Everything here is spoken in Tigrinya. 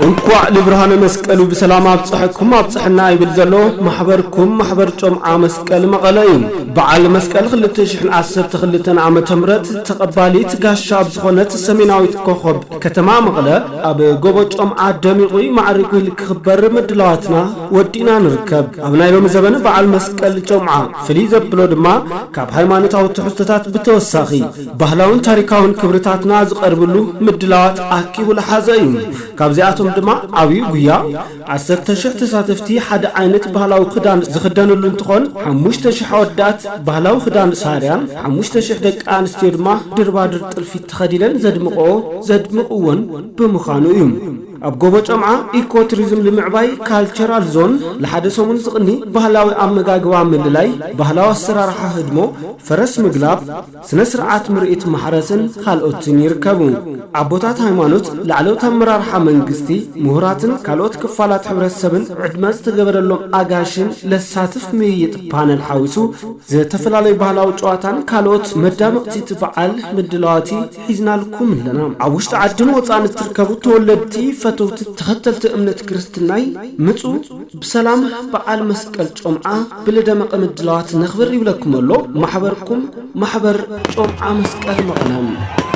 እንኳዕ ልብርሃነ መስቀሉ ብሰላም ኣብፀሐኩም ኣብፀሐና ይብል ዘሎ ማሕበርኩም ማሕበር ጮምዓ መስቀል መቐለ እዩ። በዓል መስቀል ክልተ ሽሕን ዓሰርተ ክልተን ዓመተ ምህረት ተቐባሊት ጋሻ ኣብ ዝኾነት ሰሜናዊት ኮኸብ ከተማ መቐለ ኣብ ጎቦ ጮምዓ ደሚቑ ማዕሪጉ ክኽበር ምድላዋትና ወዲእና ንርከብ። ኣብ ናይ ሎሚ ዘበን በዓል መስቀል ጮምዓ ፍልይ ዘብሎ ድማ ካብ ሃይማኖታዊ ትሕዝቶታት ብተወሳኺ ባህላውን ታሪካውን ክብርታትና ዝቐርብሉ ምድላዋት ኣኪቡ ዝሓዘ እዩ። ካብዚኣቶም ድማ ዓብዩ ጉያ፣ ዓሰርተ ሽሕ ተሳተፍቲ ሓደ ዓይነት ባህላዊ ክዳን ዝኽደንሉ እንትኾን፣ ሓሙሽተ ሽሕ ኣወዳት ባህላዊ ክዳን ሳርያን ሓሙሽተ ሽሕ ደቂ ኣንስትዮ ድማ ድርባድር ጥልፊ ተኸዲነን ዘድምቆ ዘድምቕዎን ብምዃኑ እዩ። ኣብ ጎቦ ጨምዓ ኢኮ ቱሪዝም ንምዕባይ ካልቸራል ዞን ንሓደ ሰሙን ዝቕኒ ባህላዊ ኣመጋግባ ምልላይ፣ ባህላዊ ኣሰራርሓ ህድሞ፣ ፈረስ ምግላብ፣ ስነ ስርዓት ምርኢት ማሕረስን ካልኦትን ይርከቡ። ኣቦታት ሃይማኖት፣ ላዕለዎት ኣመራርሓ መንግስቲ፣ ምሁራትን ካልኦት ክፋላት ሕብረተሰብን ዕድመ ዝተገበረሎም ኣጋሽን ለሳትፍ ምይይጥ ፓነል ሓዊሱ ዝተፈላለዩ ባህላዊ ጨዋታን ካልኦት መዳምቕቲ እቲ በዓል ምድላዋት ሒዝናልኩም ኣለና። ኣብ ውሽጢ ዓድን ወፃእን እትርከቡ ተወለድቲ፣ ፈተውቲ፣ ተኸተልቲ እምነት ክርስትናይ ምፁ፣ ብሰላም በዓል መስቀል ጮምዓ ብልደመቐ ምድላዋት ነኽብር ይብለኩም ኣሎ ማሕበርኩም ማሕበር ጮምዓ መስቀል መቐለ።